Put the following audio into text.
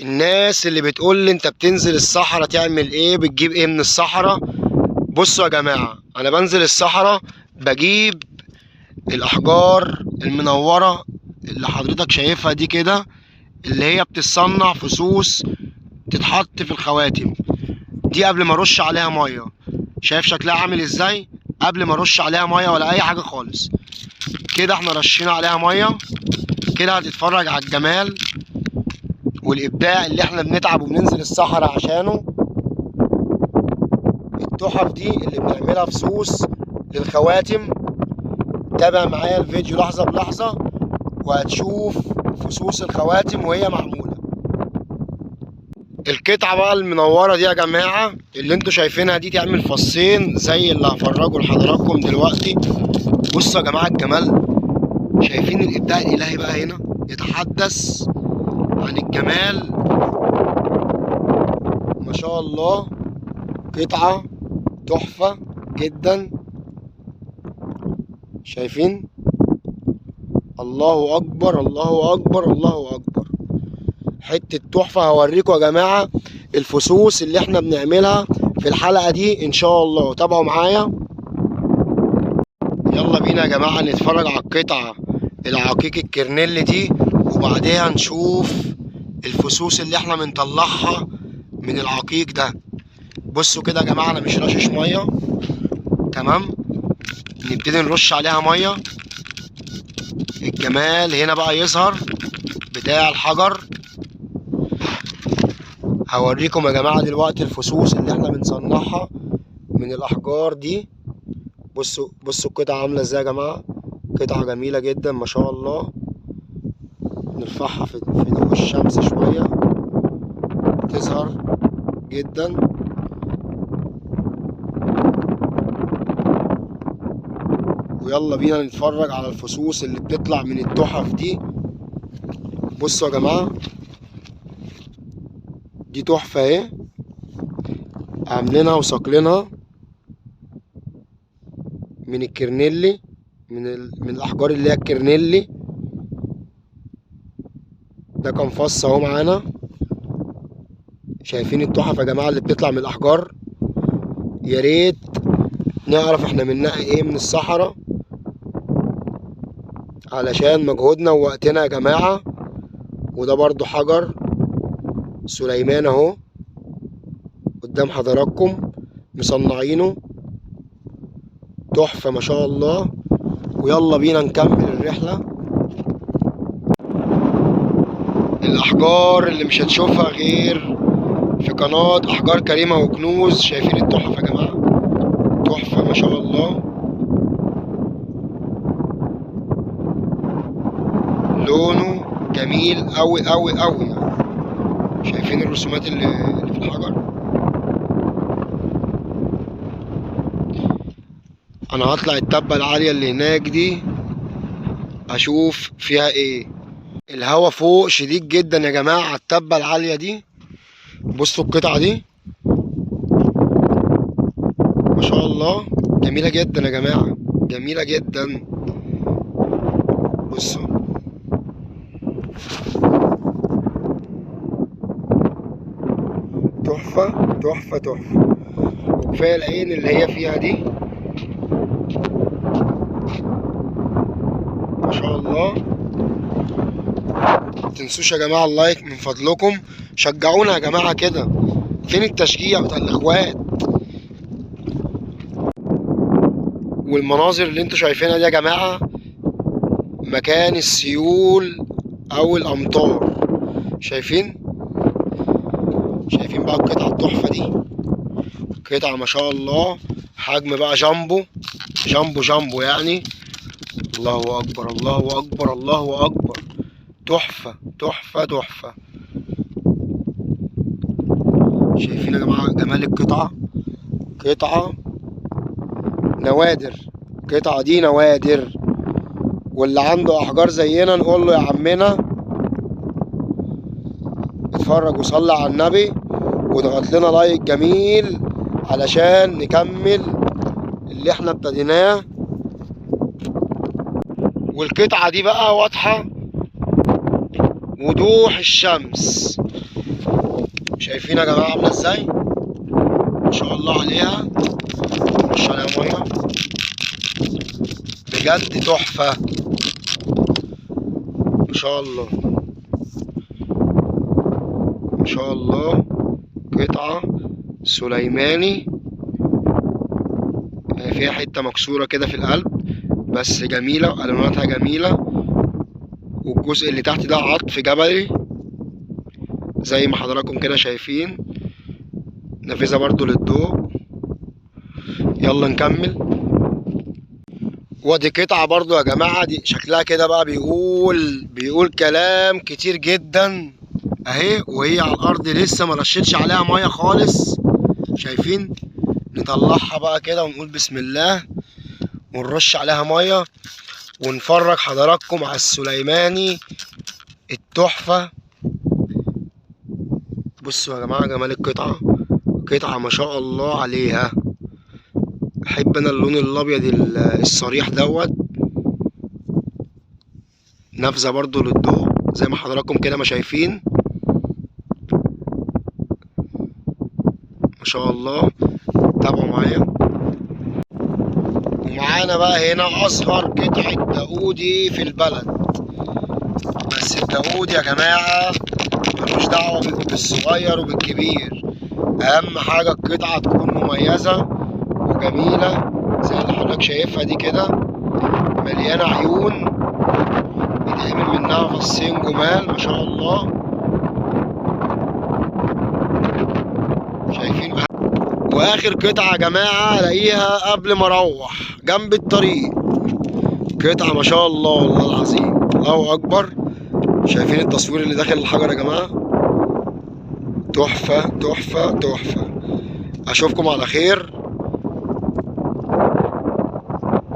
الناس اللي بتقول لي انت بتنزل الصحراء تعمل ايه، بتجيب ايه من الصحراء؟ بصوا يا جماعة، انا بنزل الصحراء بجيب الاحجار المنورة اللي حضرتك شايفها دي كده، اللي هي بتصنع فصوص تتحط في الخواتم دي قبل ما ارش عليها مية. شايف شكلها عامل ازاي؟ قبل ما ارش عليها مية ولا اي حاجة خالص. كده احنا رشينا عليها مية كده، هتتفرج على الجمال والابداع اللي احنا بنتعب وبننزل الصحراء عشانه. التحف دي اللي بنعملها فصوص للخواتم. تابع معايا الفيديو لحظة بلحظة وهتشوف فصوص الخواتم وهي معمولة. القطعة بقى المنورة دي يا جماعة اللي انتوا شايفينها دي تعمل فصين زي اللي هفرجه لحضراتكم دلوقتي. بصوا يا جماعة الجمال، شايفين الإبداع الإلهي بقى هنا يتحدث عن الجمال ما شاء الله. قطعة تحفة جدا، شايفين؟ الله أكبر الله أكبر الله أكبر، حتة تحفة. هوريكم يا جماعة الفصوص اللي احنا بنعملها في الحلقة دي إن شاء الله، تابعوا معايا. يلا بينا يا جماعة نتفرج على القطعة العقيق الكرنيل دي، وبعدها نشوف الفصوص اللي احنا بنطلعها من العقيق ده. بصوا كده يا جماعة، انا مش رشش مية، تمام؟ نبتدي نرش عليها مية. الجمال هنا بقى يظهر بتاع الحجر. هوريكم يا جماعة دلوقتي الفصوص اللي احنا بنصنعها من الأحجار دي. بصوا بصوا القطعة عاملة ازاي يا جماعة، قطعة جميلة جدا ما شاء الله. نرفعها في ضوء الشمس شوية تظهر جدا. ويلا بينا نتفرج على الفصوص اللي بتطلع من التحف دي. بصوا يا جماعة، دي تحفة اهي، عاملينها وصقلينها من الكرنيلي، من الأحجار اللي هي الكرنيلي. ده كان فص اهو معانا. شايفين التحف يا جماعة اللي بتطلع من الأحجار؟ يا ريت نعرف احنا منها ايه من الصحراء، علشان مجهودنا ووقتنا يا جماعة. وده برضو حجر سليمان اهو قدام حضراتكم، مصنعينه تحفة ما شاء الله. ويلا بينا نكمل الرحلة. الأحجار اللي مش هتشوفها غير في قناة أحجار كريمة وكنوز. شايفين التحفة يا جماعة؟ تحفة ما شاء الله، لونه جميل أوي أوي أوي يعني. شايفين الرسومات اللي في الحجر؟ أنا هطلع التبة العالية اللي هناك دي أشوف فيها إيه. الهوا فوق شديد جدا يا جماعة على التبة العالية دي. بصوا القطعة دي ما شاء الله، جميلة جدا يا جماعة، جميلة جدا. بصوا تحفة تحفة تحفة. وكفاية العين اللي هي فيها دي ما شاء الله. متنسوش يا جماعة اللايك من فضلكم، شجعونا يا جماعة كده. فين التشجيع بتاع الاخوات؟ والمناظر اللي انتوا شايفينها دي يا جماعة مكان السيول او الامطار. شايفين؟ شايفين بقى القطعة التحفة دي؟ قطعة ما شاء الله، حجم بقى جامبو جامبو جامبو يعني. الله اكبر الله اكبر الله اكبر، تحفة تحفة تحفة. شايفين يا جماعة جمال القطعة؟ قطعة نوادر، القطعة دي نوادر. واللي عنده أحجار زينا نقول له يا عمنا اتفرج وصلي على النبي واضغط لنا لايك جميل علشان نكمل اللي احنا ابتديناه. والقطعة دي بقى واضحة وضوح الشمس. شايفين يا جماعة عامله ازاي؟ ما شاء الله عليها، رش عليها مية، بجد تحفة ما شاء الله ما شاء الله. قطعه سليماني فيها حتة مكسورة كده في القلب، بس جميلة، الواناتها جميلة. والجزء اللي تحت ده عطف جبلي زي ما حضراتكم كده شايفين، نافذة برضو للضوء. يلا نكمل. وادي قطعة برضو يا جماعة، دي شكلها كده بقى بيقول كلام كتير جدا اهي، وهي على الارض لسه ما رشتش عليها مية خالص. شايفين؟ نطلعها بقى كده ونقول بسم الله ونرش عليها مية، ونفرج حضراتكم على السليماني التحفة. بصوا يا جماعة جمال القطعة، قطعة ما شاء الله عليها. بحب انا اللون الابيض الصريح دوت، نافذة برضو للضوء زي ما حضراتكم كده ما شايفين، ما شاء الله. تابعوا معايا. ومعانا بقى هنا اصغر قطعة داودي في البلد، بس الداودي يا جماعة ملوش دعوة بالصغير وبالكبير، اهم حاجة القطعة تكون مميزة وجميلة زي اللي حضرتك شايفها دي كده، مليانة عيون، بيتعمل منها فصين جمال ما شاء الله. شايفين؟ واخر قطعة يا جماعة الاقيها قبل ما اروح جنب الطريق، قطعة ما شاء الله والله العظيم، الله اكبر. شايفين التصوير اللي داخل الحجر يا جماعة؟ تحفة تحفة تحفة. اشوفكم على خير.